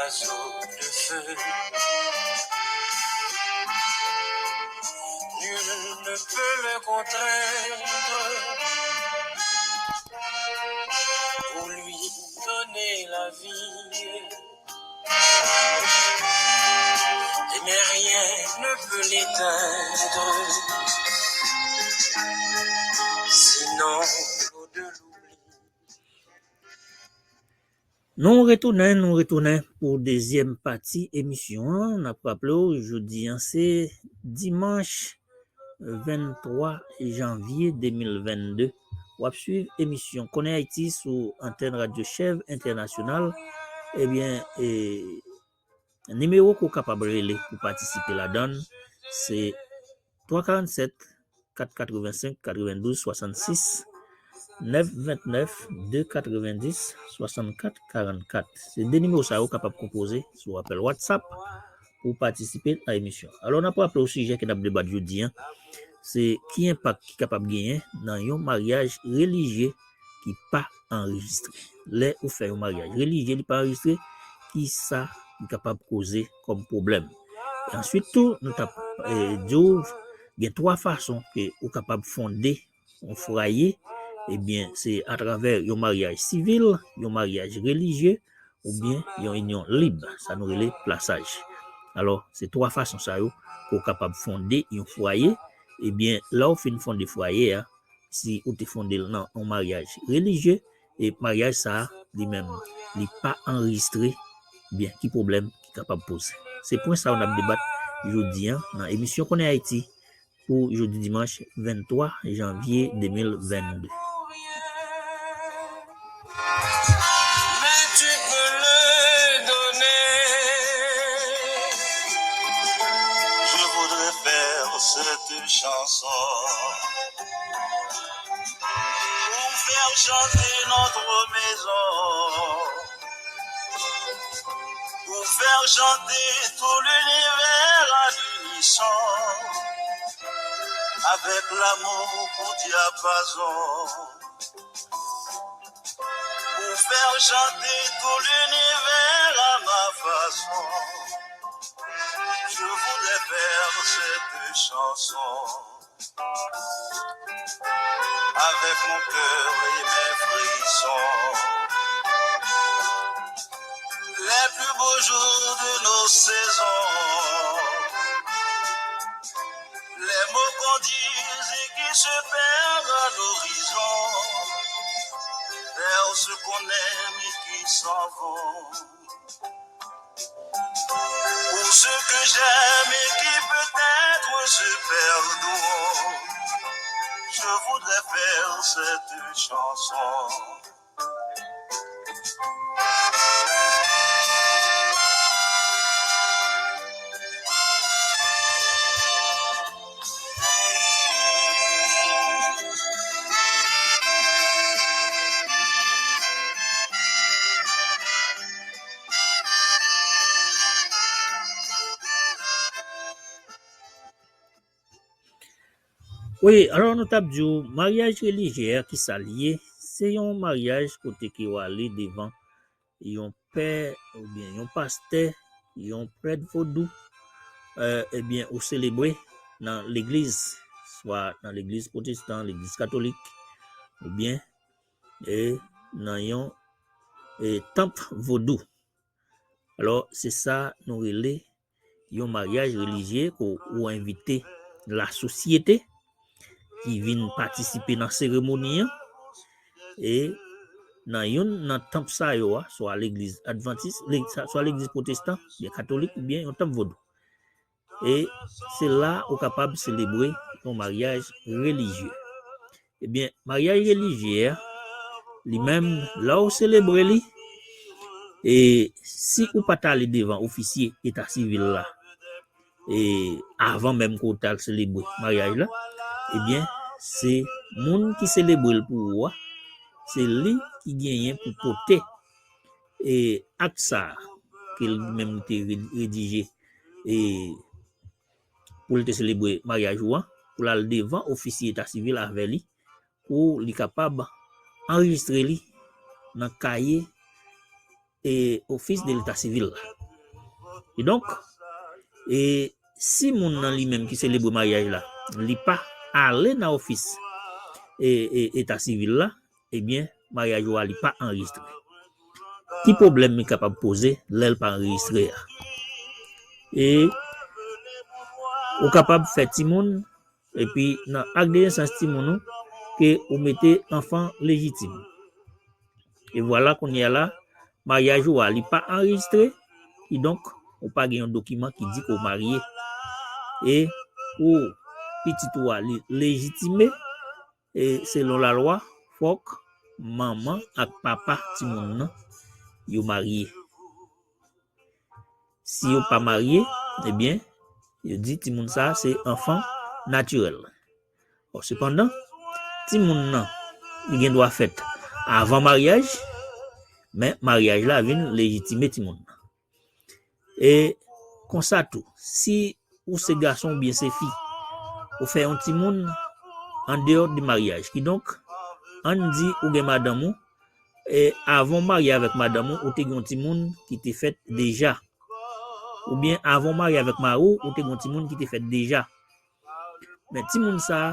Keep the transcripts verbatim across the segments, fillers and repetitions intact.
Oiseau de feu. Nul ne peut le contraindre pour lui donner la vie. Et mais rien ne peut l'éteindre, sinon l'eau de l'oubli. Nou retounen, nou retounen pou dezyèm pati emisyon an. N ap raple w, jodi an se dimanch venntwa janvye de mil vennde. W ap swiv emisyon Konnen Ayiti sou antèn Radyo Chèv Entènasyonal. Ebyen, e, nimewo ke w kapab rele pou patisipe ladan l, se twa karannsèt, kat katrevensenk, katrevendouz swasannsis, nèf ventnèf, de katrevendis, swasannkat karannkat. Se de nimewo sa yo kapab konpoze sou apèl WhatsApp pou w patisipe nan emisyon. Alò, n ap raple w sijè ke n ap debat jodi an, se ki enpak ki kapab genyen nan yon maryaj relijye ki pa anrejistre. Lè ou fè yon maryaj relijye, li pa anrejistre, ki sa ki kapab koze kòm pwoblèm? E answit tou, nou t ap, eh, di w, gen twa fason ke ou kapab fonde yon fwaye, ebyen, se atravè yon maryaj sivil, yon maryaj relijye, oubyen yon inyon lib, sa nou rele plasaj. Alò, se twa fason sa yo ke w kapab fonde yon fwaye. Ebyen, lè w fin fonde fwaye a, si ou te fonde l nan yon maryaj relijye, e maryaj sa a, li menm, li pa anrejistre, byen, ki pwoblèm ki kapab poze? Se pwen sa yo n ap debat jodi an nan emisyon Konnen Ayiti pou jodi dimanch venntwa janvye de mil vennde. Mais tu peux le donner. Je voudrais faire cette chanson pour faire chanter notre maison, pour faire chanter tout l'univers à l'unisson, avec l'amour pour diapason, pour faire chanter tout l'univers à ma façon. Je voudrais faire cette chanson avec mon cœur et mes frissons. Les plus beaux jours de nos saisons, les mots qu'on dit et qui se perdent à l'horizon, vers ceux qu'on aime et qui s'en vont. Pour ceux que j'aime et qui peut-être se perdront, je voudrais faire cette chanson. Wi, alò nou t ap di w, maryaj relijye a, ki sa l ye? Se yon maryaj kote ke w ale devan yon pè oubyen yon pastè, yon prèt vodou, eh, ebyen, ou selebre nan legliz, swa nan legliz pwotestan, legliz katolik, oubyen, eh, nan yon, eh, tanp vodou. Alò, se sa nou rele yon maryaj relijye ke w envite lasosyete ki vin patisipe nan seremoni an. E nan youn nan tanp sa yo a, swa legliz advantis, le-, sa-, swa legliz pwotestan, byen katolik, oubyen yon tanp vodou. E se la ou kapab selebre yon maryaj relijye. Ebyen, maryaj relijye a, li menm, lè w selebre li, e si ou pa t ale devan ofisye eta sivil la, e avan menm ke w t al selebre maryaj la, ebyen, se moun ki selebre l pou ou a, se li ki genyen pou pote, e ak sa a ke li menm te re-, redije, e pou l te selebre maryaj ou an, pou l al devan ofisye eta sivil avè li, pou li kapab anrejistre li nan kaye, e, ofis de leta sivil la. Kidonk, e si moun nan li menm ki selebre maryaj la, li pa ale nan ofis e, e, eta sivil la, ebyen, maryaj ou a li pa anrejistre. Ki pwoblèm li kapab poze lè l pa anrejistre a? E ou kapab fè timoun, epi nan ak de nesans timoun ou, ke ou mete enfant légitime. E vwala, kounye a la, maryaj ou a, li pa anrejistre, kidonk, ou pa gen yon dokiman ki di ke w marye. E pou pitit ou a, li lejitime, e selon lalwa, fòk manman ak papa timoun nan, yo marye. Si yo pa marye, ebyen, yo di timoun sa a se enfant naturel. Bon, sepandan, timoun nan, li gen dwa fèt avan maryaj, men maryaj la vin lejitime timoun nan. E konsa tou, si ou se gason oubyen se fi, ou fè yon timoun andeyò de maryaj. Kidonk, ann di ou gen madanm ou, e avan w marye avèk madanm ou, ou te gen yon timoun ki te fèt deja. Oubyen avan w marye avèk mari w, ou te gen yon timoun ki te fèt deja. Men timoun sa a,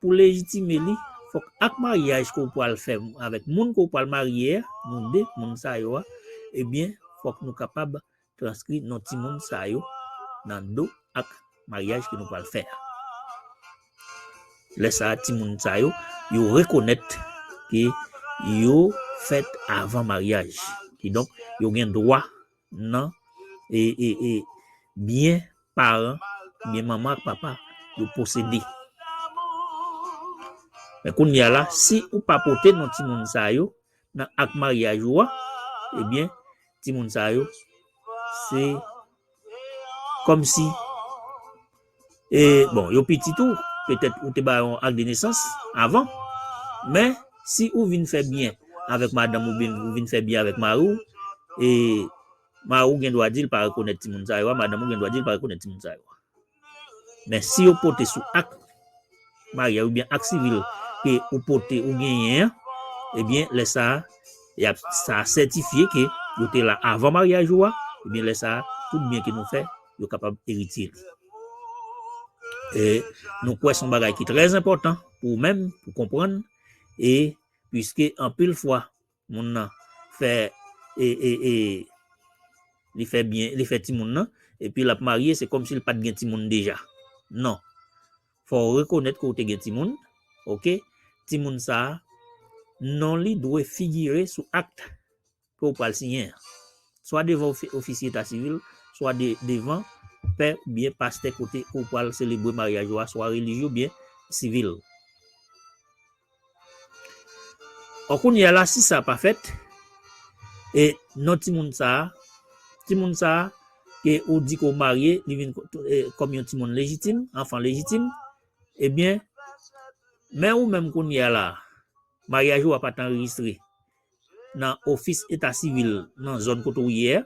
pou lejitime li, fòk ak maryaj ke w pral fè avèk moun ke w pral marye a, nou de moun sa yo a, ebyen, fòk nou kapab transkri non timoun sa yo nan do ak maryaj ke nou pral fè a. Lè sa a, timoun sa yo, yo rekonèt ke yo fèt avan maryaj. Kidonk, yo gen dwa nan e, e, e, byen paran, byen manman ak papa yo posede. Men kounye a la, si ou pa pote non timoun sa yo nan ak maryaj ou a, ebyen, timoun sa yo, se kòmsi, e, bon, yo pitit ou, petèt ou te ba yo yon ak de nesans avan, men si ou vin fè byen avèk madanm ou, oubyen ou vin fè byen avèk mari w, e mari w gen dwa di l pa rekonèt timoun sa yo a, madanm ou gen dwa di l pa rekonèt timoun sa yo a. Men si yo pote sou ak maryaj oubyen ak sivil ke ou pote ou genyen an, ebyen, lè sa a, y ap, sa a sètifye ke yo te la avan maryaj ou a, ebyen, lè sa a, tout byen ke nou fè, yo kapab eritye li. E nou kwè se yon bagay ki trè enpòtan pou ou menm, pou konprann, e piske anpil fwa, moun nan fè, e, e, e, li fè byen, li fè timoun nan, epi l ap marye, se kòmsi l pa t gen timoun deja. Non. Fò w rekonèt ke w te gen timoun, oke? Timoun sa a, non li dwe figire sou ak ke w pral siyen an. Swa devan ofi-, ofisye eta sivil, swa de-, devan pè oubyen pastè kote ke w pral selebre maryaj ou a, swa relijye oubyen sivil. Ò, kounye a la, si sa pa fèt, e non timoun sa a, timoun sa a, ke ou di ke w marye, li vin ko-, e, kòm yon timoun lejitim, anfan lejitim, ebyen, men ou menm kounye a la, maryaj ou a pa t anrejistre nan ofis eta sivil nan zòn kote w ye a.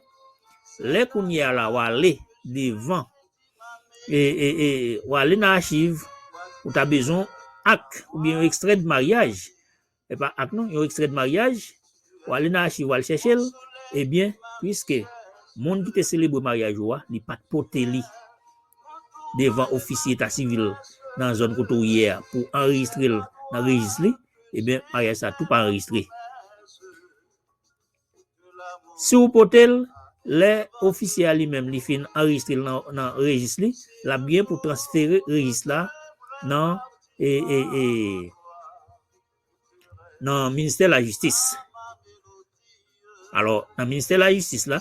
Lè kounye a la, w ale devan, e, e, e, w ale nan achiv, ou ta bezwen ak oubyen yon ekstrè de maryaj. E pa ak non, yon ekstrè de maryaj, w ale nan achiv, w al chèche l, ebyen, piske moun ki te selebre maryaj ou a, li pa t pote li devan ofisye eta sivil nan zòn kote w ye a pou anrejistre l nan rejis li, ebyen, maryaj sa tou pa anrejistre. Si w pote l, lè ofisye a li menm li fin anrejistre l nan, nan rejis li, l ap gen pou transfere rejis la nan, e, e, e, nan ministè lajistis. Alò, nan ministè lajistis la,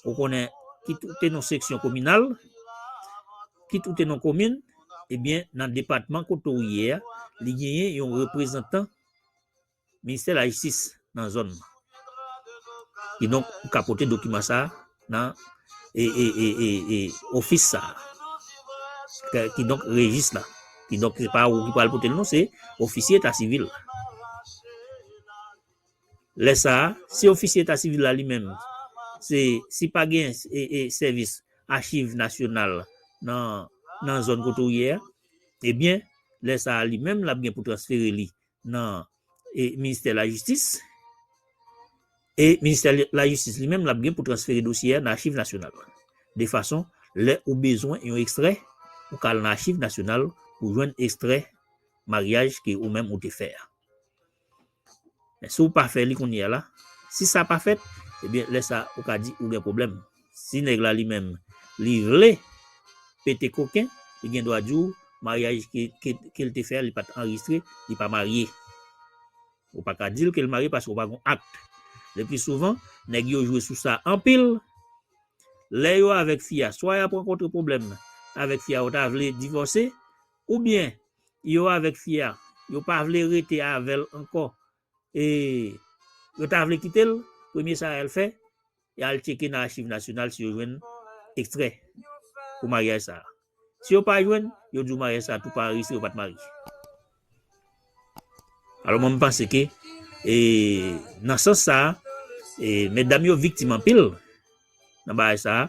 ou konnen, kit ou te nan seksyon kominal, kit ou te nan komin, ebyen, nan depatman kote w ye a, li genyen yon reprezantan ministè lajistis nan zòn nan. Kidonk, ou ka pote dokiman sa a nan, e, e, e, e, e, ofis sa a. Ke, kidonk, rejis la. Kidonk, se pa ou ki pral pote l non, se ofisye eta sivil la. Lè sa a, si ofisye eta sivil la li menm, se, si pa gen, e, e, sèvis achiv nasyonal nan, nan zòn kote w ye a, ebyen, lè sa a, li menm, l ap gen pou transfere li nan, e, ministè lajistis. E ministè lajistis li menm, l ap gen pou transfere dosye a nan achiv nasyonal. De fason, lè ou bezwen yon ekstrè, ou ka al nan Achiv Nasyonal pou jwenn ekstrè maryaj ke ou menm ou te fè a. Men si w pa fè li kounye a la, si sa pa fèt, ebyen, lè sa, ou ka di ou gen pwoblèm. Si nèg la li menm, li vle pete koken, li gen dwa di w maryaj ke, ke, ke l te fè a, li pa t anrejistre, li pa marye. Ou pa ka di l ke l marye paske ou pa gen ak. Le pli souvan, nèg yo jwe sou sa anpil. Lè yo avèk fi a, swa y ap rankontre pwoblèm avèk fi a, yo ta vle divòse, oubyen yo avèk fi a, yo pa vle rete avè l ankò, e yo ta vle kite l, premye sa y al fè, y al tcheke nan Achiv Nasyonal si yo jwenn ekstrè pou maryaj sa a. Si yo pa jwenn, yo di w maryaj sa a tou pa anrejistre, yo pa t marye. Alò, mwen, m panse ke, e, nan sans sa a, e, medam yo viktim anpil nan bagay sa a.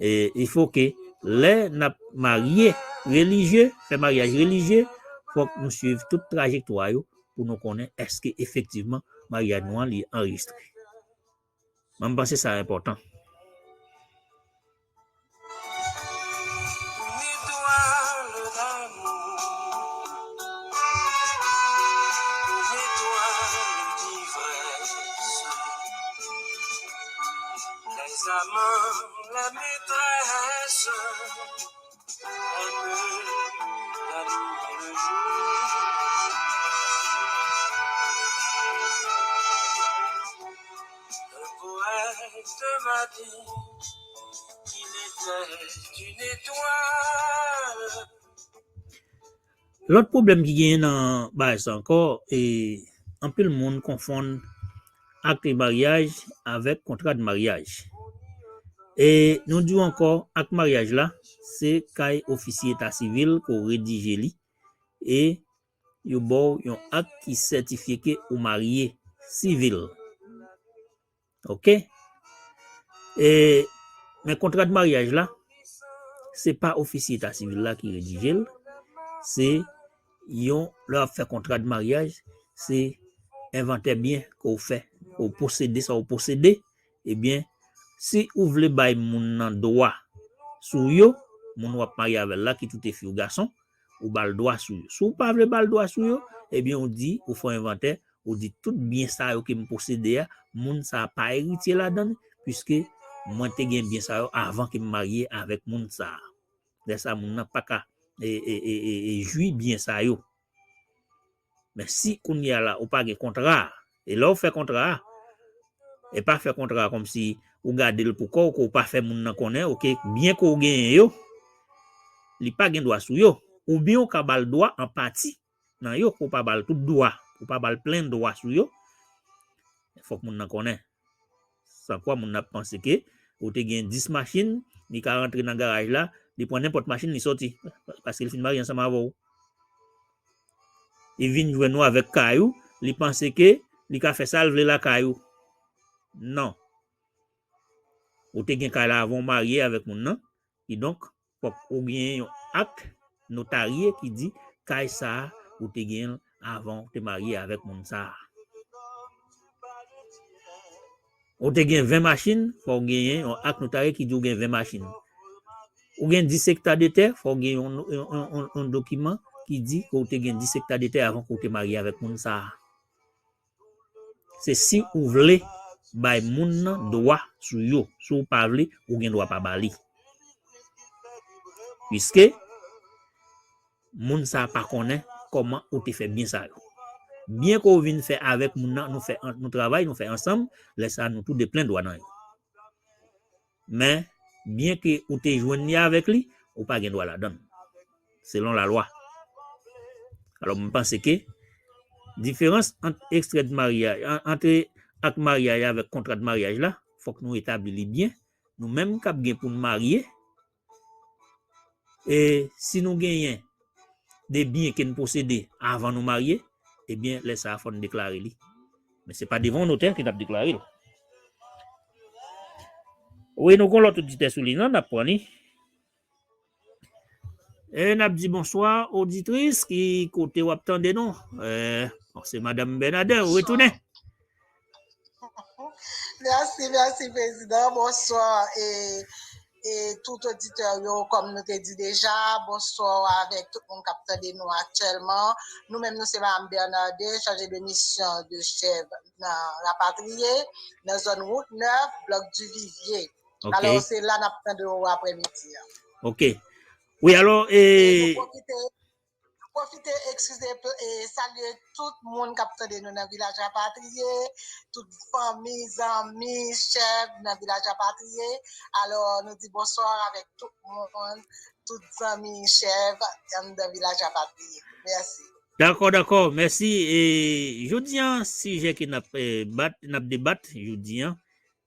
E, il faut ke lè n ap marye relijye, fè maryaj relijye, fòk nou swiv tout trajektwa yo pou nou konnen èske efektivman maryaj nou an li anrejistre. Mwen, m panse sa enpòtan. Les amants, les maîtresses, aiment la nuit et le jour. Le poète m'a dit qu'il était une étoile. Lòt pwoblèm ki genyen nan bagay sa ankò, e, anpil moun konfonn ak de maryaj avèk kontra de maryaj. E nou di w ankò, ak maryaj la, se kay ofisye eta sivil ke w redije li, e yo ba w yon ak ki sètifye ke ou marye sivil. Oke? E, men kontra de maryaj la, se pa ofisye eta sivil la ki redije l, se yon, lè w ap fè kontra de maryaj, se envantè byen ke w fè, ke w posede, sa w posede, ebyen, si ou vle bay moun nan dwa sou yo, moun w ap marye avè l la, kit ou te fi ou gason, ou ba l dwa sou yo. Si w pa vle ba l dwa sou yo, ebyen, ou di, ou fè yon envantè, ou di tout byen sa yo ke m posede a, moun sa a pa eritye ladan l, piske mwen te gen byen sa yo avan ke m marye avèk moun sa a. Lè sa a, moun nan pa ka, e, e, e, e, e jwi byen sa yo. Men si kounye a la, ou pa gen kontra a, e lè w fè kontra a, e pa fè kontra a kòmsi ou gade l pou kò w, ke w pa fè moun nan konnen, oke, byen ke w genyen yo, li pa gen dwa sou yo. Oubyen w ka ba l dwa an pati nan yo, ke w pa ba l tout dwa, ke w pa ba l plen dwa sou yo. Fòk moun nan konnen. San kwa moun nan ap panse ke ou te gen dis machin, li ka rantre nan garaj la, li pran nenpòt machin, li sòti. Paske li fin marye ansanm avè w. Li vin jwenn ou avèk kay ou, li panse ke li ka fè sa l vle lakay ou. Non. Ou te gen kay la avan w marye avèk moun nan. Kidonk, fòk ou gen yon ak notarye ki di kay sa a, ou te gen l avan w te marye avèk moun sa a. Ou te gen ven machin, fò w genyen yon ak notarye ki di w gen ven machin. Ou gen dis ekta de tè, fò w gen yon, yon, yon, yon, yon dokiman ki di ke w te gen dis ekta de tè avan ke w te marye avèk moun sa a. Se si ou vle bay moun nan dwa sou yo. Si w pa vle, ou gen dwa pa ba li. Piske moun sa a pa konnen kòman ou te fè byen sa yo. Byen ke w vin fè avèk moun nan, nou fè an-, nou travay, nou fè ansanm, lè sa a nou tou de plen dwa nan yo. Men, byen ke ou te jwenn li avèk li, ou pa gen dwa ladan l, selon lalwa. Alò, mwen panse ke diferans ant ekstrè de maryaj, an-, ant ak maryaj avèk kontra de maryaj la, fòk nou etabli li byen. Nou menm k ap gen pou n marye, e si nou genyen de byen ke n posede avan nou marye, ebyen, lè sa a, fò n deklare li. Men se pa devan yon notè ke n ap deklare l. Wi, nou gon lòt oditè sou liy nan, n ap pran li. E n ap di bonswa, oditris, ki kote w ap tande nou? E, bon, se Madanm Bènadè, ou retounen. Mèsi, mèsi, prezidan. Bonswa. E, e tout oditè yo, kòm nou te di deja, bonswa avèk tout moun k ap tande nou aktyèlman. Nou menm, nou se Madam Bernarde, chaje de misyon de chèv nan Rapatriye, nan zòn Wout Nèf, blòk Divivye. Ok. Alò, se la n ap tande w aprèmidi an. Ok. Wi, alò, e, e nou pwofite, nou pwofite, eskize, e salye tout moun k ap tande nou nan Vilaj Rapatriye, tout fanmi, zanmi, chèv nan Vilaj Rapatriye. Alò, nou di bonswa avèk tout moun, tout zanmi, chèv, anndan Vilaj Rapatriye. Mèsi. Dakò, dakò, mèsi. E jodi an, sijè ke n ap, e, bat, n ap debat jodi an,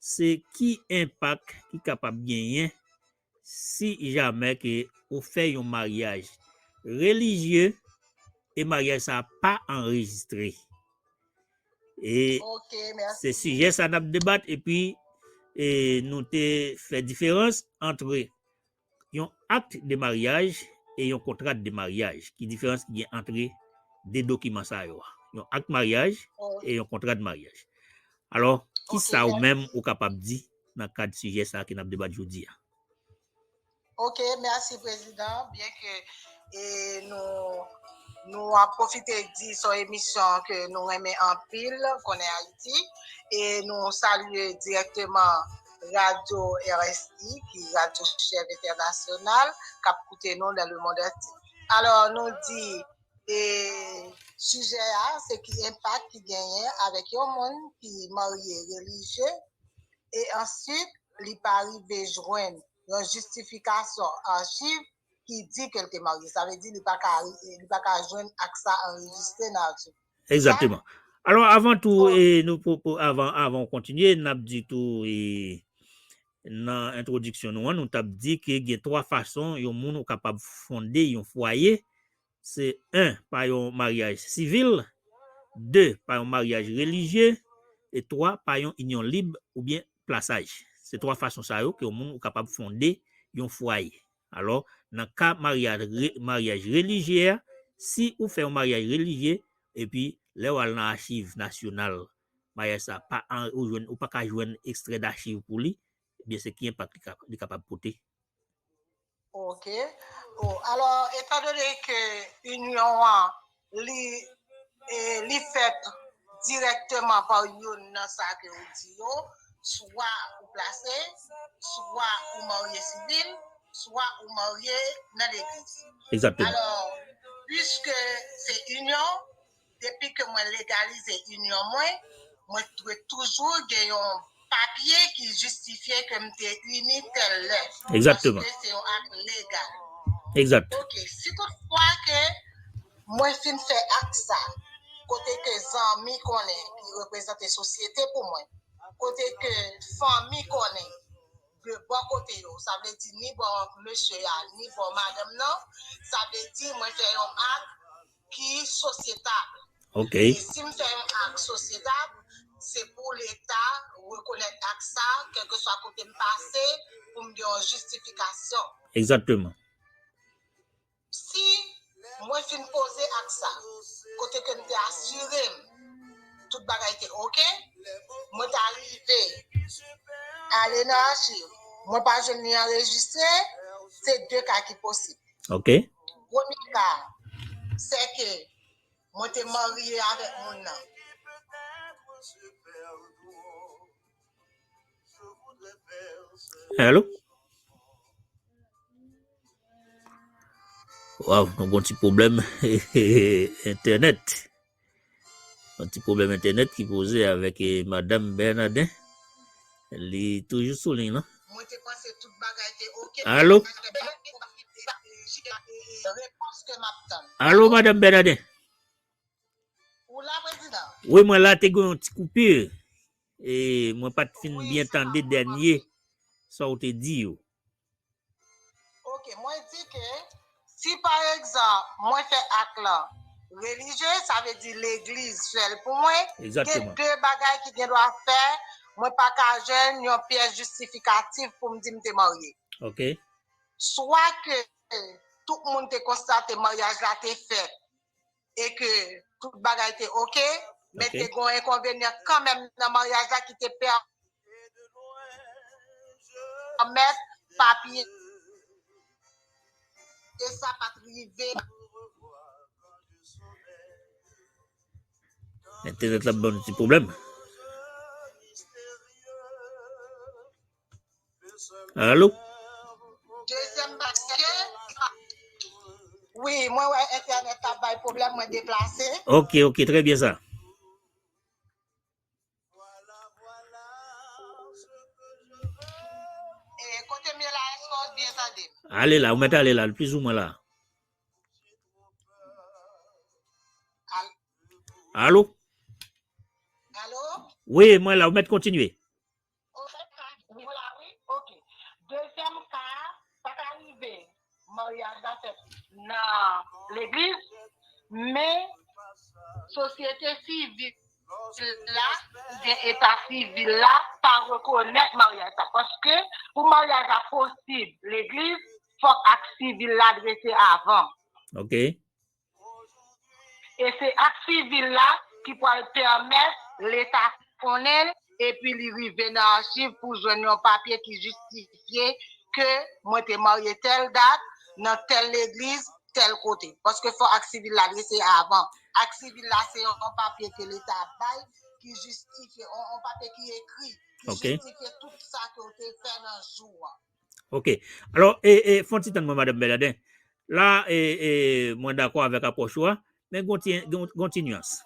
se ki enpak ki kapab genyen si jamè ke ou fè yon maryaj relijye e maryaj sa a pa anrejistre. E Ok, mèsi. Se sijè sa n ap debat, epi, e, nou te fè diferans antre yon acte de mariage e yon kontra de maryaj. Ki diferans ki gen antre de dokiman sa yo a? Yon acte mariage Oh. e yon kontra de maryaj. Alò, Ok, kisa ou mèsi. menm ou kapab di nan kad sijè sa a ke n ap debat jodi a? Ok, mèsi, Prezidan. Byen ke, e, nou, nou ap pwofite di se yon emisyon ke nou renmen anpil, Konnen Ayiti, e nou salye dirèkteman Radyo R S I, ki Radyo Chèv Entènasyonal, k ap koute nou dans le monde entier. Alò, nou di, e, sijè a, se ki enpak ki genyen avèk yon moun ki marye relijye, e answit, li pa rive jwenn yon jistifikasyon achiv ki di ke l te marye. Sa vle di li pa ka, li pa ka jwenn akt sa anrejistre nan achiv. Egzakteman. Alò, avan tou, Oh. e, nou, pou, pou, avan, avan w kontinye, n ap di tou, e, nan entwodiksyon nou an, nou t ap di ke gen twa fason yon moun ou kapab fonde yon fwaye. Se, en, pa yon maryaj sivil, de, pa yon maryaj relijye, e twa, pa yon inyon lib oubyen plasaj. Se twa fason sa yo ke yon moun ou kapab fonde yon fwaye. Alò, nan ka maryaj re-, maryaj relijye a, si ou fè yon maryaj relijye, epi lè w al nan achiv nasyonal, maryaj sa pa an, ou jwenn, ou pa ka jwenn ekstrè dachiv pou li, ebyen se ki enpak li ka, li kapab pote? Ok. Bon, alò, etandone ke inyon an, li, e, li fèt dirèkteman pa youn nan sa ke ou di yo, swa ou plase, swa ou marye sivil, swa ou marye nan legliz. Egzakteman. Alò, piske se inyon, depi ke mwen legalize inyon mwen, mwen dwe toujou gen yon papye ki jistifye ke m te ini tèl lè. Egzakteman. Paske se yon akt legal. Egzak. Ok, si toutfwa ke mwen fin fè akt sa, kote ke zanmi konnen, ki reprezante sosyete pou mwen, kote ke fanmi konnen, de bò kote yo, sa vle di ni bò mesye a, ni bò madanm nan, sa vle di mwen fè yon akt ki sosyetab. Ok. E si m fè yon akt sosyetab, se pou Leta rekonèt akt sa, kèlkeswa kote m pase, pou m gen yon jistifikasyon. Egzakteman. Si mwen fin poze akt sa, kote ke m te asire m tout bagay te ok, mwen ta rive ale nan achiv, mwen pa jwenn li anrejistre, se de ka ki posib. Ok. Premye ka, se ke mwen te marye avèk moun nan. Alo? Waw, nou gon ti pwoblèm entènèt. Yon ti pwoblèm entènèt ki poze avèk, eh, Madanm Bernardin. Li toujou sou liy lan. Mwen te panse tout bagay te ok. Alo? Repons ke m ap tann. Alo, Madanm Bernardin? Ou la, Prezidan? Wi, mwen la, te gen yon ti koupi. E mwen pa t fin byen tande dènye sa w te di yo. Ok, mwen di ke si pa egzanp mwen fè ak lan relijye, sa vle di legliz fè l pou mwen, gen de bagay ki gen dwa fè, mwen pa ka jwenn yon pyès jistifikatif pou m di m te marye. Ok. Swa ke tout moun te konstate maryaj la te fèt e ke tout bagay te ok, men te gen yon enkonvenyan kanmenm nan maryaj la ki te pèmèt papye. E sa pa t rive. Entènèt la ban nou ti pwoblèm. Alo? Dezyèm bagay, wi, mwen wè entènèt la bay pwoblèm, mwen deplase. Ok, ok, trè byen sa. E kote m ye la, èske w byen tande m? Ale la, ou mèt ale la, plizoumwen la. Al- Alo? Alo? Wi, mwen la, ou mèt kontinye. Ou la wi? Ok. Dezyèm ka a, sa ka rive maryaj la fèt nan legliz, men sosyete sivil la, oubyen eta sivil la, pa rekonèt maryaj sa. Paske pou maryaj la posib legliz, fòk ak sivil la drese avan. Ok. E se ak sivil la ki pral pèmèt Leta konnen l, epi li rive nan achiv pou jwenn yon papye ki jistifye ke mwen te marye tèl dat, nan tèl legliz, tèl kote. Paske fò ak sivil la drese avan. Ak sivil la se yon papye ke Leta bay ki jistifye, yon, yon papye ki ekri, ki Ok. jistifye tout sa ke w te fè nan jou an. Ok. Alò, e, e, fè yon ti tann mwen, Madanm Bèladen. La, e, e, mwen dakò avèk apwòch ou a, men gon ti, gon, gon ti nyans.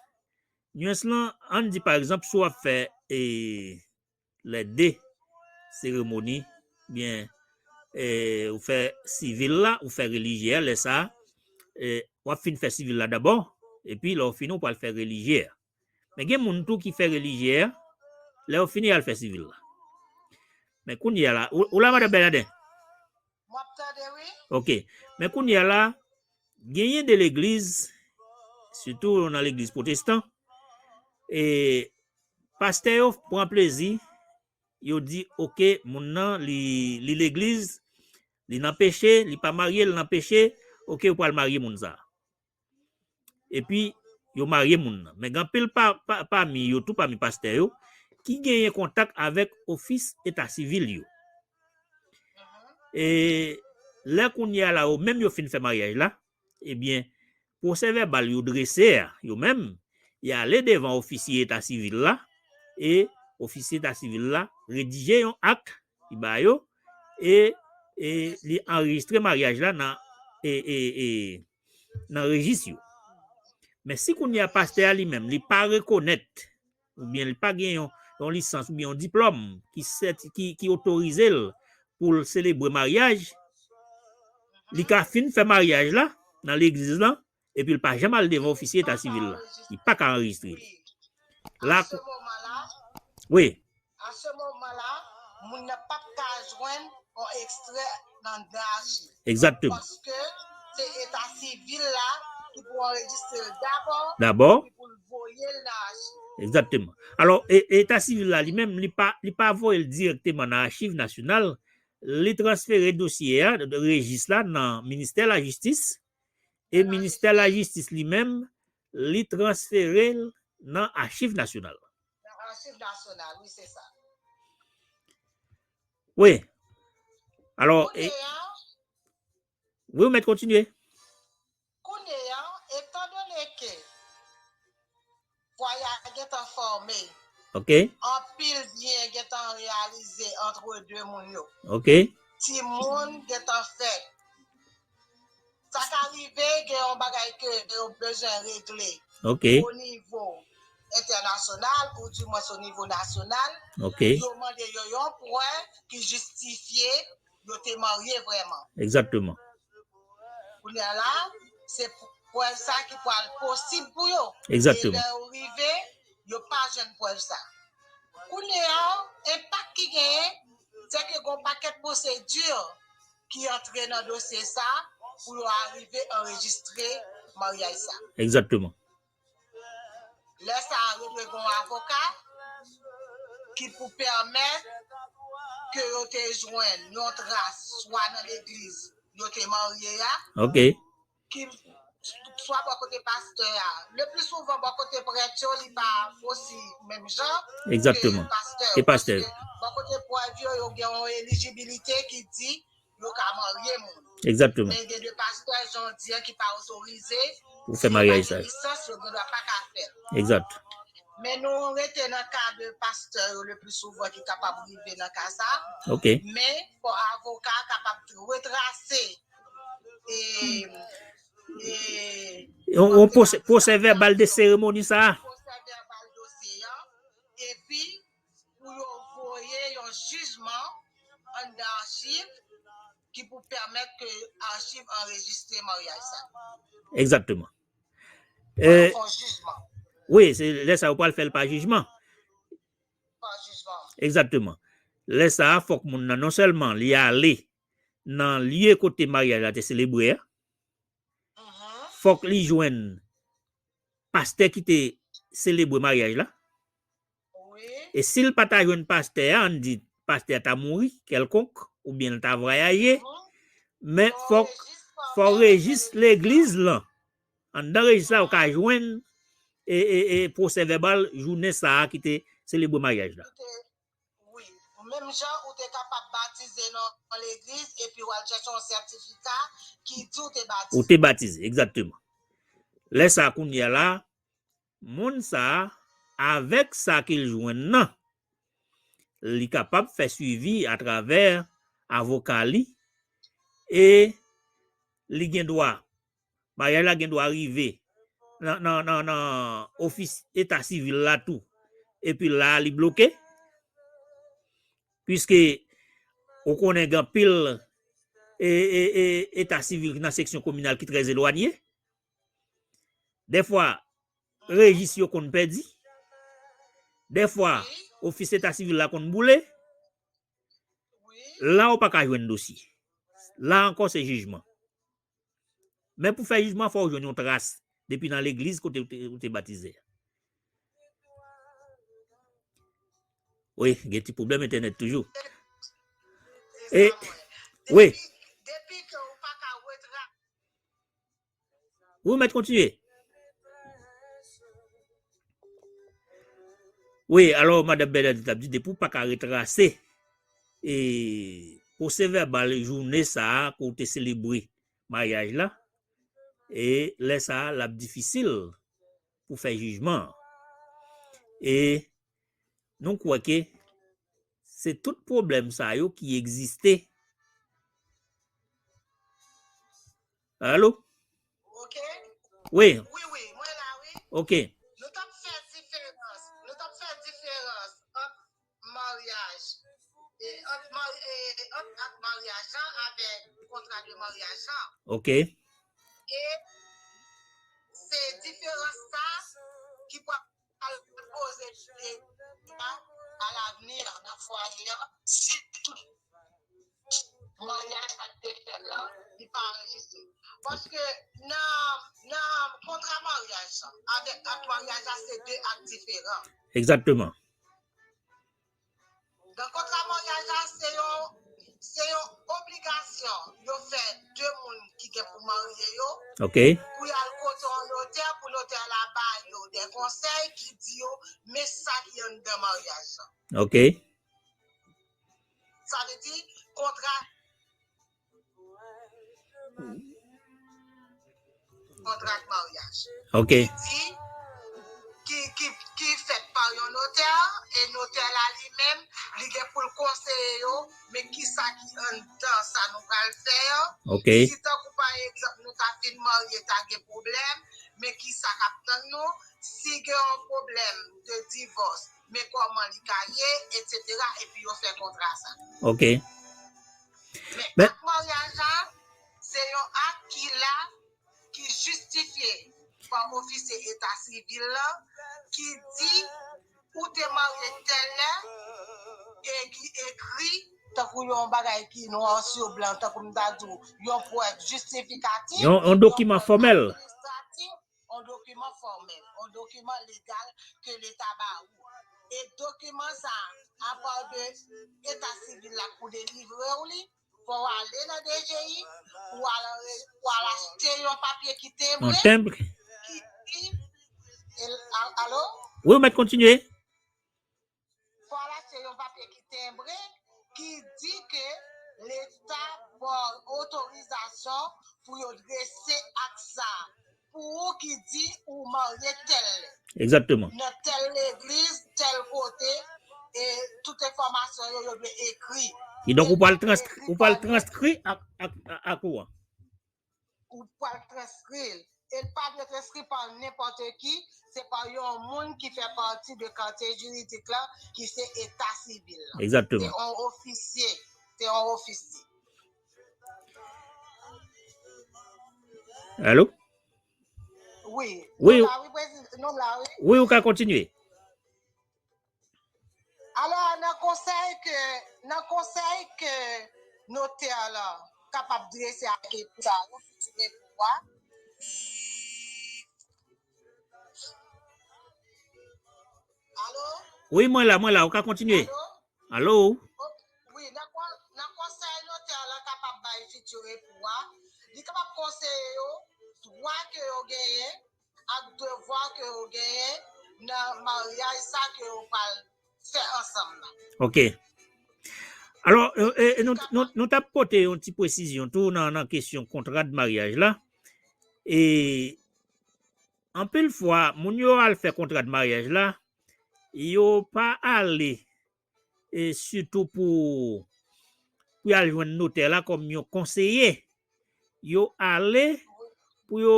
Nyans lan, ann di pa egzanp, si w ap fè, e, lè de seremoni, byen, e, ou fè sivil la, ou fè relijye a, lè sa a, e, w ap fin fè sivil la dabò, epi lè w fini, ou pral fè relijye a. Men gen moun tou ki fè relijye a, lè yo fini, y al fè sivil la. Men kounye a la, ou, ou la, Madanm Bèladen? M ap tande, wi. Ok. Men kounye a la, genyen de legliz, sitou nan legliz pwotestan, e pastè yo pran plezi, yo di, ok, moun nan, li, li legliz, li nan peche, li pa marye, li nan peche, ok, ou pral marye moun sa a. Epi, yo marye moun nan. Men gen anpil pa, pa, pami yo, tou pami pastè yo, ki genyen kontak avèk ofis eta sivil yo. E lè kounye a la, yo menm yo fin fè maryaj la, ebyen, pwosè vèbal yo drese a, yo menm, y ale devan ofisye eta sivil la, e ofisye eta sivil la redije yon ak, li ba yo, e, e li anrejistre maryaj la nan, e, e, e, nan rejis yo. Men si kounye a pastè a li menm, li pa rekonèt, oubyen li pa gen yon, yon lisans oubyen yon diplòm ki sèti-, ki, ki otorize l pou l selebre maryaj, li ka fin fè maryaj la nan legliz lan, epi l pa janm al devan ofisye eta sivil la. Li pa ka anrejistre li. La, wi. A se moman la, moun nan p ap ka jwenn yon ekstrè nan, nan achiv. Egzakteman. Paske se eta sivil la ki pou anrejistre l dabò, dabò, epi pou l voye l nan achiv. Egzakteman. Alò, e, eta sivil la li menm, li pa, li pa voye l dirèkteman nan achiv nasyonal, li transfere dosye a, rejis la nan ministè lajistis, e ministè lajistis li menm, li transfere l nan achiv nasyonal. Nan achiv nasyonal, wi, se sa. Wi. Alò, e, kounye a, wi, ou mèt kontinye. Kounye a, etandone ke fwaye a gentan fòme, ok, anpil byen gentan reyalize antre de moun yo. Ok. Timoun gentan fèt. Sa ka rive gen yon bagay ke yo bezwen regle, ok, o nivo entènasyonal, ou dimwens o nivo nasyonal. Ok. Yo mande yo yon prèv ki jistifye yo te marye vrèman. Egzakteman. Kounye a la, se prèv sa ki pral posib pou yo. Egzakteman. E lè yo rive, yo pa jwenn prèv sa. Kounye a, enpak ki genyen, se ke gen yon pakèt pwosedi ki antre nan dosye sa pou yo arive anrejistre maryaj sa. Egzakteman. Lè sa a, yo dwe gen yon avoka ki pou pèmèt ke yo te jwenn yon tras swa nan legliz yo te marye a, ok, ki swa bò kote pastè a. Le pli souvan, bò kote prèt yo, li pa osi menm jan ke pastè yo. Egzakteman. Ke pastè yo. Paske Bò kote prèv yo, yo gen yon elijibilite ki di yo ka marye moun. Egzakteman. Men gen de pastè, jan w di an, ki pa otorize, pou fè maryaj sa yo. Si yo pa gen lisans, yo gen dwa pa ka fè l. Egzat. Men nou rete nan ka de pastè yo le pli souvan ki kapab rive nan ka sa. Ok. Men fò avoka kapab retrase e, e, yon, yon pwosè, pwosè vèbal de seremoni sa a. Pwosè vèbal dosye an. Epi, pou yo voye yon jijman anndan achiv ki pou pèmèt ke achiv anrejistre maryaj sa. Egzakteman. Pou yo fè yon jijman. Wi, se lè sa yo pral fè l pa jijman. Pa jijman. Egzakteman. Lè sa a, fòk moun nan non sèlman li ale nan lye kote maryaj la te selebre a, fòk li jwenn pastè ki te selebre maryaj la. Wi. E si l pa ta jwenn pastè a, ann di pastè a ta mouri kèlkonk, oubyen l ta vwayaje, men fò fò rejis legliz lan, anndan rejis la, ou ka jwenn e, e, e pwosè vèbal jounen sa a ki te selebre maryaj la. Wi. Menm jan ou te kapab batize nan legliz epi w al chèche yon sètifika ki di w te batize. Ou te batize, egzakteman. Lè sa a, kounye a la, moun sa a, avèk sa ke l jwenn nan, li kapab fè swivi atravè avoka li e li gen dwa, maryaj la gen dwa rive nan, nan, nan, nan ofis eta sivil la tou. Epi la a li bloke. Piske ou konnen gen anpil e, e, e, eta sivil ki nan seksyon kominal ki trè elwanye. Dèfwa, rejis yo konn pèdi. Dèfwa, ofis eta sivil la konn boule. La ou pa ka jwenn dosye. La ankò se jijman. Men pou fè jijman, fò w jwenn yon tras depi nan legliz kote ou te, ou te batize. Wi, gen ti pwoblèm entènèt toujou. E, wi. Depi, depi ke ou pa ka retra- Wi, mèt kontinye. Wi, alò, madanm Bernadette ap di, depi w pa ka retrase, e, pwosè vèbal jounen sa a ke w te selebre maryaj la, e lè sa a, l ap difisil pou fè jijman an. E nou kwè ke se tout pwoblèm sa yo ki egziste. Alo? Ok. Wi. Wi, wi, mwen la, wi. Ok. Nou t ap fè diferans, nou t ap fè diferans ant maryaj, e, ant mary-, e, ant ak maryaj lan avèk kontra de maryaj lan. Ok. E se diferans sa ki pral poze pwoblèm a lavni nan fwaye an, sitou maryaj sa k te fèt la, li pa anrejistre. Paske nan, nan kontra maryaj la, avèk ak maryaj la, se de ak diferan. Egzakteman. Nan kontra maryaj la, se yon, se yon obligasyon yo fè de moun ki gen pou marye yo. Ok. Pou y al kote yon notè, pou notè la ba yo de konsèy ki di yo, men sa ki anndan maryaj la. Ok. Sa vle di, kontra, kontra maryaj. Ok. Ki di, ki, ki, ki fèt pa yon notè, e notè la li menm, li gen pou l konseye yo, men kisa ki anndan sa nou pral fè an. Ok. Si tankou pa egzanp nou ta fin marye, ta gen pwoblèm, men kisa k ap tann nou, si gen yon pwoblèm de divòs, men kòman li ka ye, etsetera, epi yo fè kontra sa. Ok. Men ak maryaj la, se yon ak ki la, ki jistifye pa ofisye eta sivil la, ki di ou te marye tèl lè, e ki ekri tankou yon bagay ki nwa sou blan, tankou m ta di w, yon prèv jistifikatif, yon, yon dokiman fòmèl. Yon dokiman fòmèl, yon dokiman legal ke Leta ba ou. E dokiman sa, apa de eta sivil la pou delivre w li, fò w ale nan D G I, pou w al anre-, pou w al achte yon papye ki tenbre. Yon tenbre. Ki di, e, a-, alo? Wi, ou mèt kontinye. Fò w al achte yon papye ki tenbre. ba w otorizasyon pou yo drese ak sa. Pou ou ki di ou marye tèl, Egzakteman. Nan tèl legliz, tèl kote, e tout enfòmasyon yo, yo dwe ekri. Kidonk, ou pral transkri, ou pral transkri ak, ak, ak, ak ou an. Ou pral transkri l. E l pa dwe transkri pa nenpòt ki, se pa yon moun ki fè pati de katye jiridik la, ki se eta sivil la. Egzakteman. Se yon ofisye. Se yon ofisye. Alo? Wi. Wi. Nou la, wi, prezidan. Nou la, wi. Wi, ou ka kontinye. Alò, nan konsèy ke, nan konsèy ke notè la kapab drese ak epi sa yo, fitire pou wa. Alo? Wi, mwen la, mwen la, ou ka kontinye. Alo? Alo? Ok. Wi, nan kon-, nan konsèy notè la kapab bay fitire pou wa, li kapab konseye yo dwa ke yo genyen, ak devwa ke yo genyen nan maryaj sa ke yo pral fè ansanm nan. Ok. Alò, e, e, e nou, nou, nou t ap pote yon ti presizyon tou nan, nan kesyon kontra de maryaj la. E anpil fwa, moun yo al fè kontra de maryaj la, yo pa ale e sitou pou, pou y al jwenn notè la kòm yon konseye. Yo ale pou yo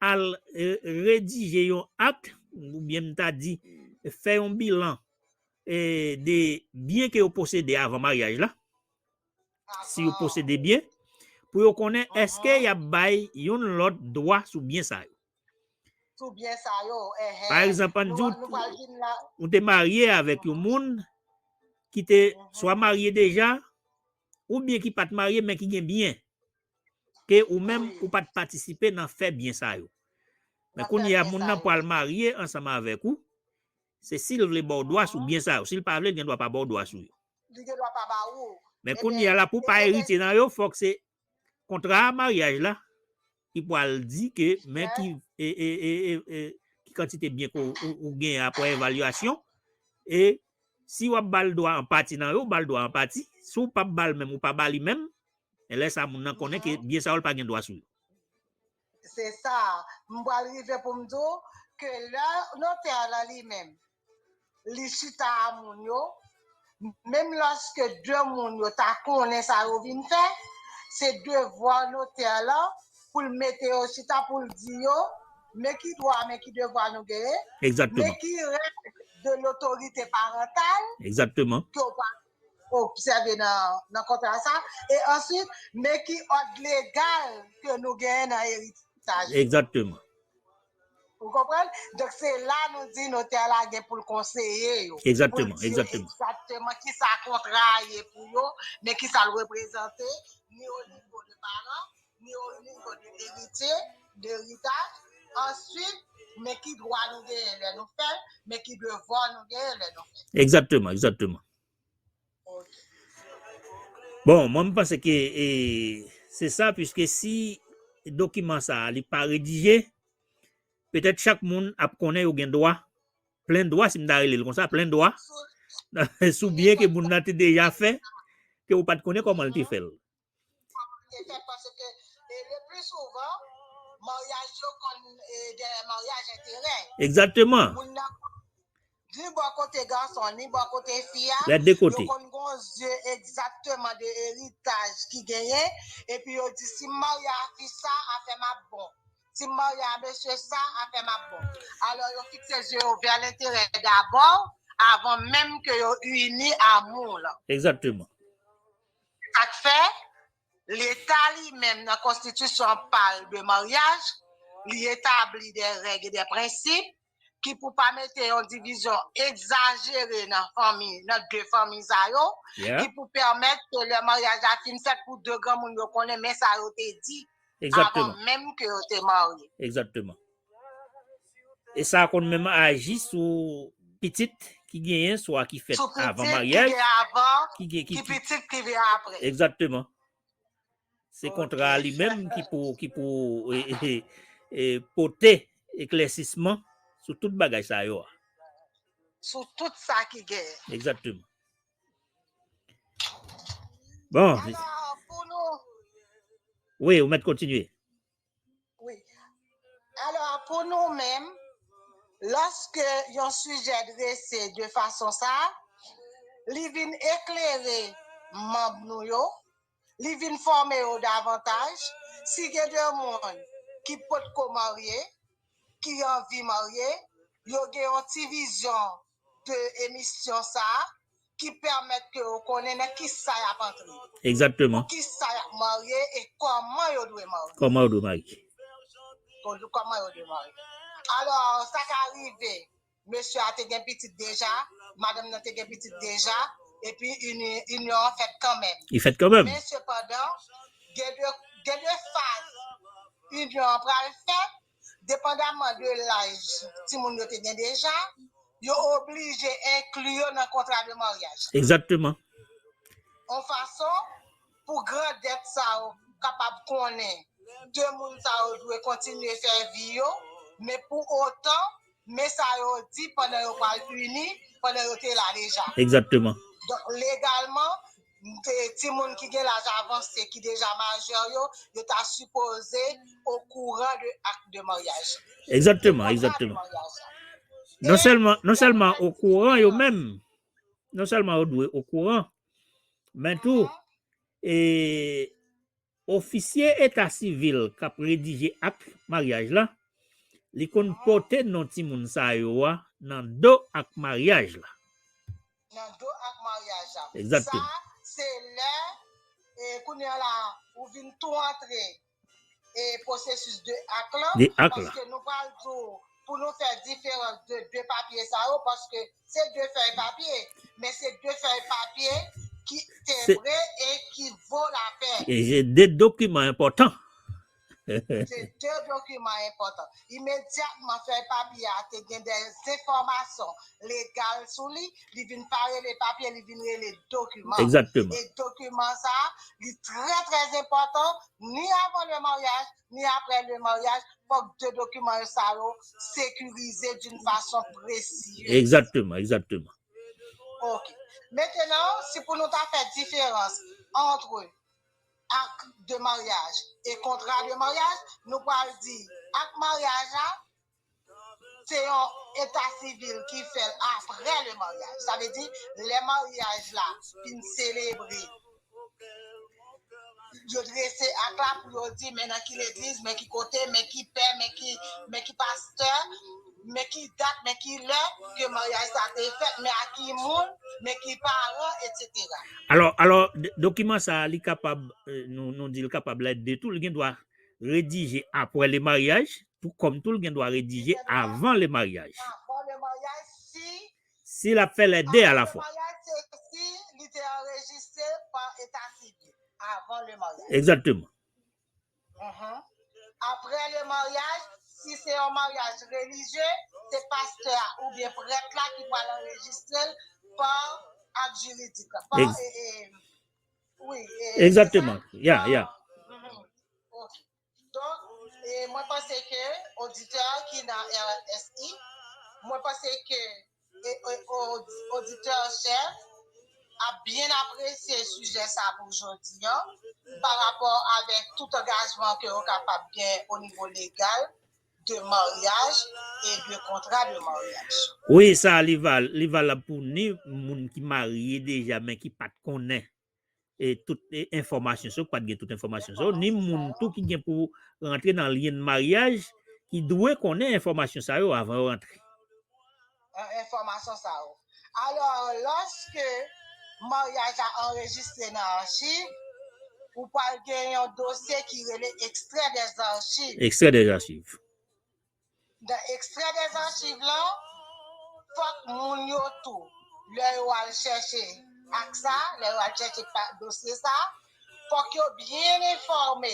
al, e, redije yon ak, oubyen m ta di, fè yon bilan, e, de byen ke yo posede avan maryaj la. Si yo posede byen, pou yo konnen èske y ap bay youn lòt dwa sou byen sa yo. Sou byen sa yo, enhen. Pa egzanp, ann di w, ou te marye avèk yon moun ki te swa marye deja, oubyen ki pa t marye, men ki gen byen. Ke ou menm, ou pa t patisipe nan fè byen sa yo. Men kounye a, moun nan pral marye ansanm avèk ou. Se si l vle ba w dwa sou byen sa yo. Si l pa vle, l gen dwa pa ba w dwa sou yo. Li gen dwa pa ba ou. Men kounye a la, pou pa eritye nan yo, fòk se kontra maryaj la ki pral di ke men ki, e, e, e, e, e, ki kantite byen ke w, ou, ou genyen apre evalyasyon. E si w ap ba l dwa an pati nan yo, ou ba l dwa an pati. Si w p ap ba l menm, ou pa ba li menm, e lè sa moun nan konnen ke byen sa yo, l pa gen dwa sou yo. Se sa. M pral rive pou m di w ke lè notè la li menm, li chita a moun yo, menm lòske de moun yo ta konnen sa yo vin fè, se devwa notè la pou l mete yo chita, pou l di yo, men ki dwa, men ki devwa nou genyen, men ki règ de lotorite parantal ke w pral obsève nan, nan kontra sa, e answit, men ki òd legal ke nou genyen nan eritaj. Egzakteman. Ou konprann? Donk, se la nou di notè la gen pou l konseye yo. Egzakteman, egzakteman. Egzakteman kisa kontra a ye pou yo, men kisa l reprezante, ni o nivo de paran, ni o nivo de eritye, de eritaj. Answit, men ki dwa nou genyen lè nou fè l, men ki devwa nou genyen lè nou fè l. Egzakteman, egzakteman. Bon, mwen, m panse ke, e, se sa, piske si dokiman sa a, li pa redije, petèt chak moun ap konnen yo gen dwa, plen dwa, si m ta rele l konsa, plen dwa, sou byen ke moun nan te deja fè, ke ou pa t konnen kòman l te fè l. Te fè, paske, e, le pli souvan, maryaj yo konn, e, de maryaj enterè. Egzakteman. Moun nan, ni bò kote gason, ni bò kote fi a, yo konn gon zye egzakteman de eritaj ki genyen, epi yo di, si m marye a fi sa, afè m ap bon. Si m marye a mesye sa, afè m ap bon. Alò, yo fikse zye yo vè lenterè dabò, avan menm ke yo ini amour lan. Egzakteman. Sa k fè, Leta li menm nan konstitisyon pa l de maryaj, li etabli de règ e de prensip ki pou pa mete yon divizyon egzajere nan fanmi, nan de fanmi sa yo, ki pou pèmèt ke lè maryaj la fin fèt pou de granmoun yo konnen men sa yo te di avan menm ke yo te marye. Egzakteman. E sa konn menm aji sou pitit ki genyen, swa ki fèt avan maryaj, ki gen, ki, ki pitit ki vin apre. Egzakteman. Se kontra a li menm ki pou, ki pou, e, e, e, pote eklèsisman sou tout bagay sa yo a. Sou tout sa ki genyen. Egzakteman. Bon. Alò, pou nou, Wi, ou mèt kontinye. Wi. Alò, pou nou menm, lòske yon sijè drese de fason sa, li vin eklere manm nou yo, li vin fòme yo davantaj. Si gen de moun ki potko marye, ki anvi marye, yo gen yon ti vizyon de emisyon sa a ki pèmèt ke yo konnen nan kisa y ap antre. Egzakteman. Pou kisa y ap marye e kòman yo dwe marye. Kòman yo dwe marye. Kòman yo dwe marye. Alò, sa ka rive, mesye a te gen pitit deja, madanm nan te gen pitit deja, epi inyon an fèt kanmenm. Li fèt kanmenm. Men sepandan, gen de, gen de faz inyon an pral fèt, depandaman de laj timoun yo te gen deja, yo oblije enkli yo nan kontra de maryaj. Egzakteman. Yon fason pou grandèt sa yo kapab konnen de moun sa yo dwe kontinye fè vi yo, men pou otan, men sa yo di pandan yo pral ini, pandan yo te la deja. Egzakteman. Donk, legalman, timoun ki gen laj avanse, ki deja majè yo, yo ta sipoze okouran de ak de maryaj. Egzakteman, egzakteman. Non sèlman, non sèlman okouran yo menm, non sèlman yo dwe okouran, men tou, e, ofisye eta sivil k ap redije ak maryaj la, li konn pote non timoun sa yo a nan do ak maryaj la. Nan do ak maryaj la. Egzakteman. Sa, se lè, e, kounye a la, ou vin tou antre e pwosesis de ak lan. De ak lan. Paske nou pral di w, pou nou fè diferans de de papye sa yo, paske se de fèy papye, men se de fèy papye ki tenbre e ki vo lapèn. E se de dokiman enpòtan. Se de dokiman enpòtan. Imedyatman, fèy papye a te gen de enfòmasyon legal sou li, li vin pa rele papye, li vin rele dokiman. Egzakteman. E dokiman sa a, li trè, trè enpòtan, ni avan le maryaj, ni apre le maryaj, fòk de dokiman sa yo sekirize d'une façon précieuse. Egzakteman, egzakteman. Ok. Mentenan, si pou nou ta fè diferans antre ak de maryaj e kontra de maryaj, nou pral di ak maryaj la, se yon eta sivil ki fè l apre le maryaj. Sa vle di, lè maryaj la fin selebre, yo drese ak la pou yo di, men nan ki legliz, men ki kote, men ki pè, men ki, men ki pastè, men ki dat, men ki lè ke maryaj sa te fèt, men ak ki moun, men ki paran, etsetera. Alò, alò, d-, dokiman sa a, li kapab, euh, nou, nou di l kapab lè de tou, li gen dwa redije apre le maryaj, tou kòm tou l gen dwa redije avan le maryaj. Avan le maryaj, si. Si l ap fè lè de alafwa. Avan le maryaj, se si li te anrejistre pa eta sivil avan le maryaj. Egzakteman. Mhm. Apre le maryaj, si se yon maryaj relijye, se pastè a oubyen prèt la ki pral anrejistre l pa ak jiridik la. Pa, e, e, wi, e, egzakteman. Ya, ya. Mhm. Ok. Donk, e, mwen panse ke oditè ki nan R S I, mwen panse ke e, e, o-, oditè chè ap byen apresye sijè sa pou jodi an, pa rapò avèk tout angajman ke yo kapab gen o nivo legal de maryaj e de kontra de maryaj. Wi, sa li val-, li valab pou ni moun ki marye deja, men ki pa t konnen e tout, e, enfòmasyon sa yo, ki pa t gen tout enfòmasyon sa yo, ni moun tou ki gen pou rantre nan lyen maryaj, ki dwe konnen enfòmasyon sa yo avan yo rantre. Enfòmasyon sa yo. Alò, lòske maryaj la anrejistre nan achiv, ou pral gen yon dosye ki rele extrait des archives. Extrait des archives. Nan extrait des archives lan, fòk moun yo tou, lè yo al chèche ak sa, lè yo al chèche pa-, dosye sa, fòk yo byen enfòme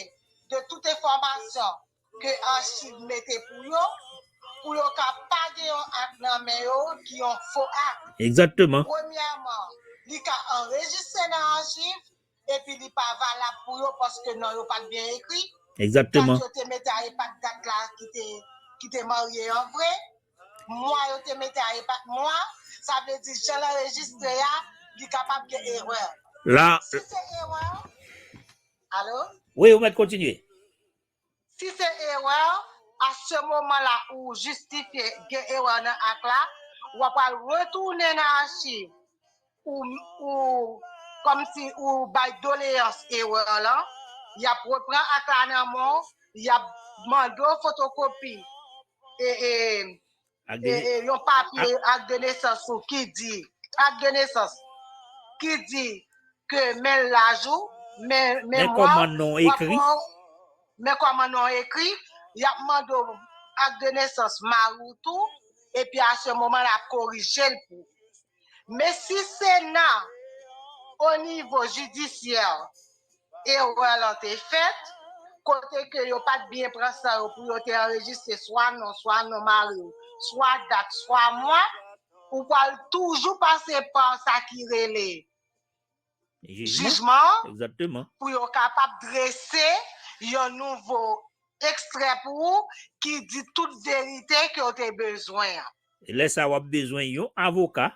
de tout enfòmasyon ke achiv mete pou yo, pou yo ka pa gen yon ak nan men yo ki yon fo ak. Egzakteman. Premyèman, li ka anrejistre nan achiv, epi li pa valab pou yo paske non yo pa t byen ekri. Egzakteman. Dat yo te mete a e pa t dat la ki te, ki te marye an vre. Mwa yo te mete a e pa t mwa. Sa vle di jan l anrejistre a, li kapab gen erè. La. Si se erè, alo? Wi, ou mèt kontinye. Si se erè, a se moman la ou jistifye gen erè nan ak la, w ap al retounen nan achiv ou, ou kòmsi ou bay doleyans erè lan, y ap repran ak la nan men w, y ap mande w fotokopi e, e, Ak e, de- e, yon papye ak de nesans ou ki di, ak de nesans ki di ke men laj ou, men men Men mwa kòman non w ap ekri? pran, men kòman non ekri, y ap mande w ak de nesans mari w tou, epi a se moman l ap korije l pou. Men si se nan o nivo jidisyè erè lan te fèt, kote ke yo pa t byen pran san yo pou yo te anrejistre swa non, swa non mari w, swa dat, swa mwa, ou pral toujou pase pa sa ki rele Jijman. Jijman an Egzakteman. Pou yo kapab drese yon nouvo ekstrè pou ou ki di tout verite ke w te bezwen an. E lè sa w ap bezwen yon avoka.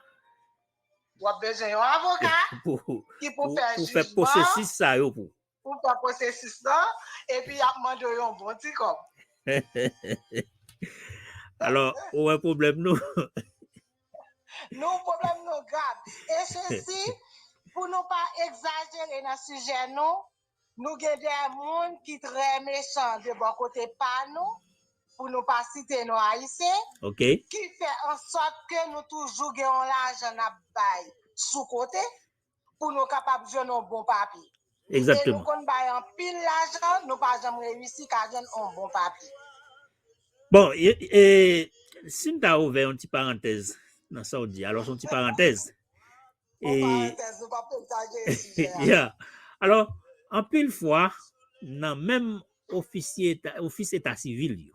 W ap bezwen yon avoka pou, ki pou pou, fè pou fè jijman, pwosesis sa yo pou. Pou fè pwosesis lan, epi y ap mande w yon bon ti kòb. Alò, ou wè pwoblèm nou. Nou pwoblèm nou grav. E sesi, pou nou pa egzajere nan sijè nou, nou gen de moun ki trè mechan de bò kote pa nou, pou nou pa site non ayisyen, Ok. ki fè an sòt ke nou toujou gen yon lajan n ap bay sou kote pou nou kapab jwenn yon bon papye. E nou Egzakteman. Konn bay anpil lajan, nou pa janm reyisi ka jwenn yon bon papye. Bon, e, e, si m ta ouvè yon ti parantèz nan sa w di, alò se yon ti parantèz. Yon parantèz, nou pa egzajere sijè a. Yeah. Alò, anpil fwa, nan menm ofisye eta, ofis eta sivil yo,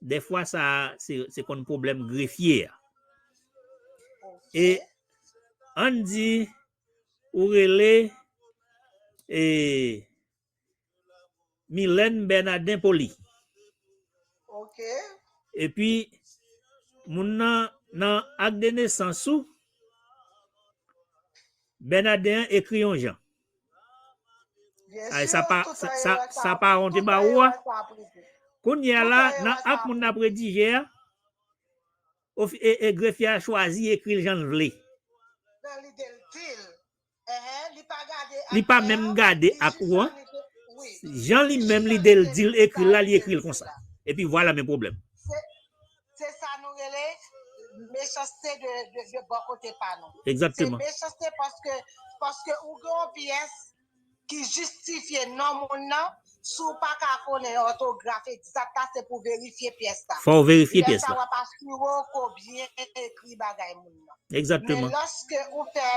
dèfwa sa se, se konn pwoblèm grefye a. E ann di, ou rele e, Milène Bernardin Poli. Ok. Epi, moun nan, nan ak de nesans ou, Bernardin an ekri yon jan. Byen Ay, si, sa pa, tout sa, erè sa, sa, sa pa yon te tout ba ou a. Erè sa prive. Kounye a Tout la, erè nan sa ak moun nan ap redije a, ofi- e, e grefye a chwazi ekri l jan l vle. Nan lide l di l. Ehe, li pa gade Li pa ak menm an, gade li ak jis ou an. nan lide, wi. Jan li menm lide l di l ekri l la, li ekri l konsa. Epi vwala men pwoblèm. Se, se sa nou rele mechanste de, de, de bò kote pa nou. Se Egzakteman. Mechanste paske, paske ou gen yon pyès ki jistifye non moun nan, si w pa ka konnen òtograf egzak la, se pou verifye pyès la. Fò w verifye Lè pyès sa la. W ap asire w ke w byen ekri bagay moun nan. Men Egzakteman. Lòske ou fè,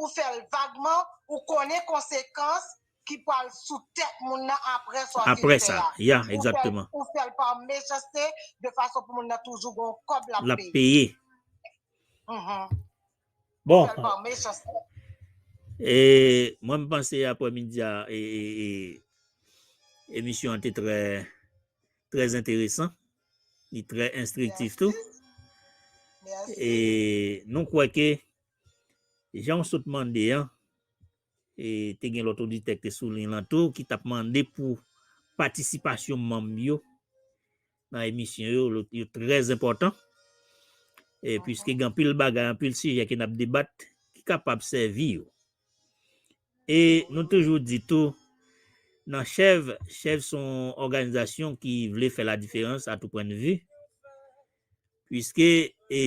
ou fè l vagman, ou konnen konsekans ki pral sou tèt moun nan apre sa w fin Apre fè sa, a. ya, Ou fè l, egzakteman. Ou fè l pa mechanste, de fason pou moun nan toujou gen yon kòb l ap L ap peye. Peye. Mhm. Bon, Ou fè l pa mechanste. E mwen, m panse aprèmidi a, e, e, e, emisyon an te trè, trè enteresan. Li trè enstriktif tou. Mèsi. E nou kwè ke jan w sot mande an, e te gen lòt oditè ki te sou liy lan tou, ki t ap mande pou patisipasyon manm yo nan emisyon yo, yo, yo trè enpòtan. E piske gen anpil bagay, anpil sijè ke n ap debat, ki kapab sèvi yo. E nou toujou di tou, nan chèv, chèv se yon òganizasyon ki vle fè la diferans à tout point de vue. Piske, e,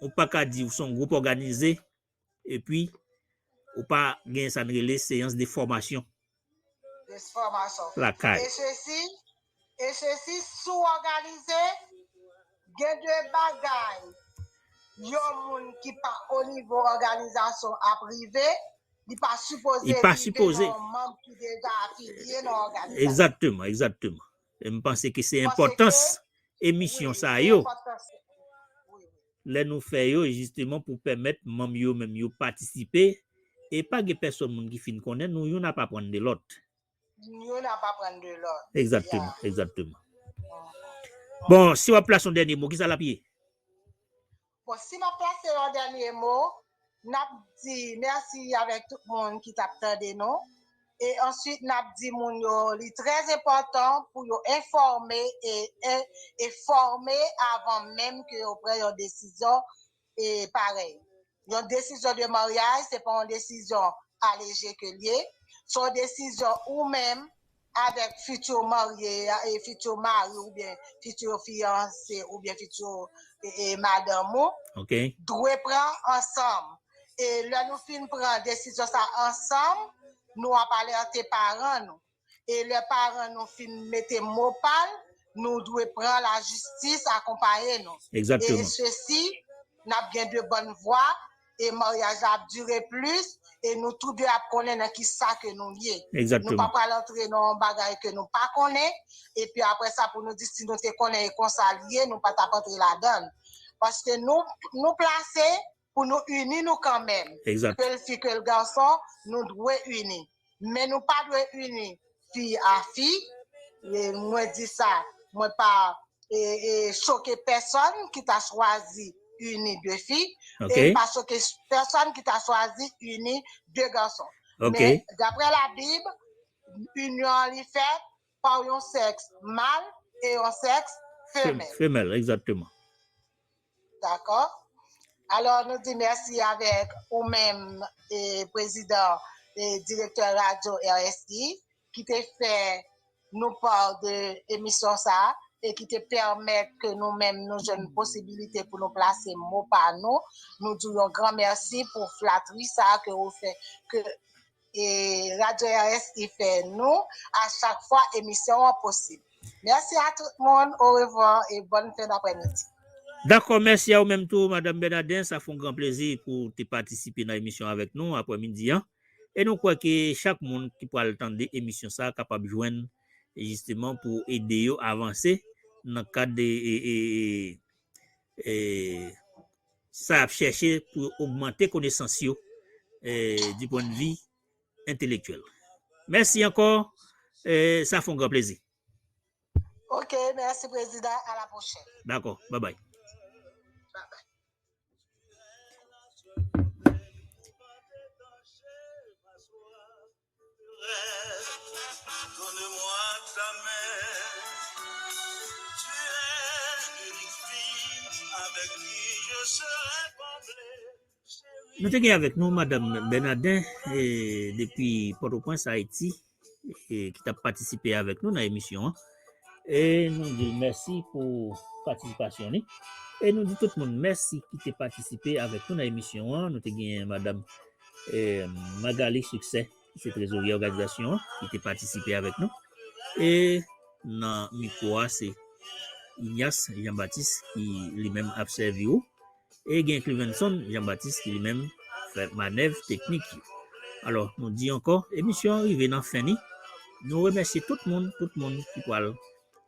ou pa ka di ou se yon gwoup òganize, epi ou pa gen sa n rele seyans de fòmasyon. De fòmasyon. Lakay. E sesi, e sesi, si w òganize, gen de bagay yon moun ki pa o nivo òganizasyon ap rive, li pa sipoze Li pa rive sipoze. Nan yon manm ki deja afilye nan òganizasyon. Egzakteman, egzakteman. E m panse ke se Paske enpòtans emisyon wi, sa se yo. Enpòtans. Wi, wi. Lè nou fè yo, jisteman, pou pèmèt manm yo menm yo patisipe, e pa gen pèsòn moun ki fin konnen, nou youn ap aprann de lòt. Youn ap aprann de lòt. Egzakteman, Ya. Egzakteman. Bon, si w ap plase yon dènye mo, ki sa l ap ye? Bon, si m ap plase yon dènye mo, n ap di mèsi avèk tout moun ki t ap tande nou. E answit, n ap di moun yo, li trè enpòtan pou yo enfòme e, e, e fòme avan menm ke yo pran yon desizyon e parèy. Yon desizyon de maryaj, se pa yon desizyon aleje ke l ye. Se yon desizyon ou menm avèk fiti marye a, e fiti mari oubyen fiti fiyanse oubyen fiti, e, e, madanm ou, Ok. dwe pran ansanm. E lè nou fin pran desizyon sa ansanm, nou ap alète paran nou. E lè paran nou fin mete mo pa l, nou dwe pran lajistis akonpaye nou. E Egzakteman. sesi, n ap gen de bòn vwa, e maryaj la ap dire plis, e nou tou de ap konnen nan ki sa ke nou ye. Nou pa Egzakteman. pral antre nan yon bagay ke nou pa konnen, epi apre sa pou nou di si nou te konnen e konsa l ye, nou pa t ap antre ladan l. Paske nou, nou plase pou nou ini nou kanmenm. Egzakt. Ke l fi, ke l gason, nou dwe ini. Men nou pa dwe ini fi a fi. E mwen di sa, mwen pa, e, e, choke pèsonn ki ta chwazi ini de fi. Ok. E m pa choke pèsonn ki ta chwazi ini de gason. Ok. Men, daprè Labib, inyon an li fèt pa yon sèks mal e yon sèks Fem- femèl. Femèl, egzakteman. Dakò? Alò, nou di mèsi avèk ou menm, e, prezidan e direktè radyo R S I, ki te fè nou pa de emisyon sa a, e ki te pèmèt ke nou menm nou jwenn posibilite pou nou plase mo pa nou. Nou di w yon gran mèsi pou flatri sa a ke ou fè, ke, e, radyo R S I fè nou a chak fwa emisyon an posib. Mèsi a tout moun, orevwa e bòn fen daprèmidi. Dakò, mèsi a ou menm tou, Madanm Bènaden. Sa fè yon gran plezi pou w te patisipe nan emisyon avèk nou aprèmidi an. E nou kwè ke chak moun ki pral tande emisyon sa a kapab jwenn, jisteman, pou ede yo avanse nan kad de, e, e, e, e, sa y ap chèche pou yo ogmante konesans yo, e, du point de vue intellectuel. Mèsi ankò, e, sa fè yon gran plezi. Ok, mèsi prezidan, a la pwochèn. Dakò, bye bye. Donne-moi ta main. Tu es l'unique fille avec qui je serai comblé. Nou te gen avèk nou Madanm Bènaden, e, depi Pòtoprens, Ayiti, e, ki t ap patisipe avèk nou nan emisyon an. E nou di l mèsi pou patisipasyon li. E nou di tout moun mèsi ki te patisipe avèk nou nan emisyon an. Nou te gen Madanm, e, Magali Succès, ki se trezoryè òganizasyon an, ki te patisipe avèk nou. E nan mikwo a, se Ignace Jean Baptiste ki li menm ap sèvi w. E gen Clevenson Jean Baptiste ki li menm fè manèv teknik yo. Alò, nou di ankò, emisyon an rive nan fen li. Nou remèsye tout moun, tout moun ki pral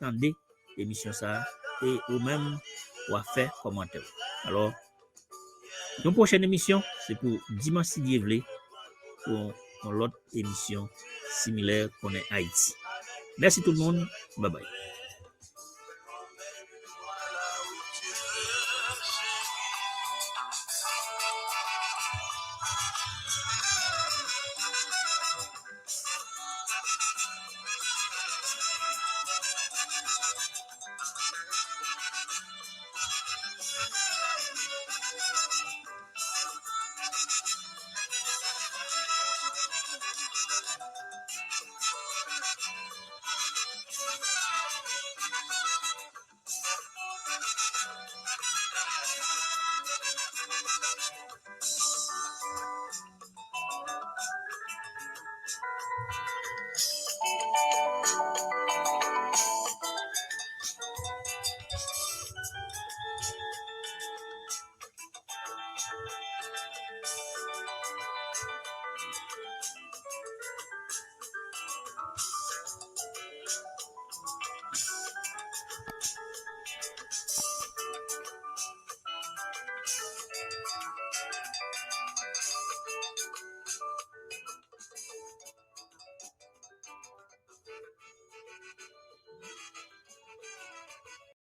tande emisyon sa a, e ou menm w a fè kòmantè w. Alò, yon pwochèn emisyon, se pou dimanch si Dye vle, pou yon lòt emisyon Similè Konnen Ayiti. Mèsi tout moun, bye bye.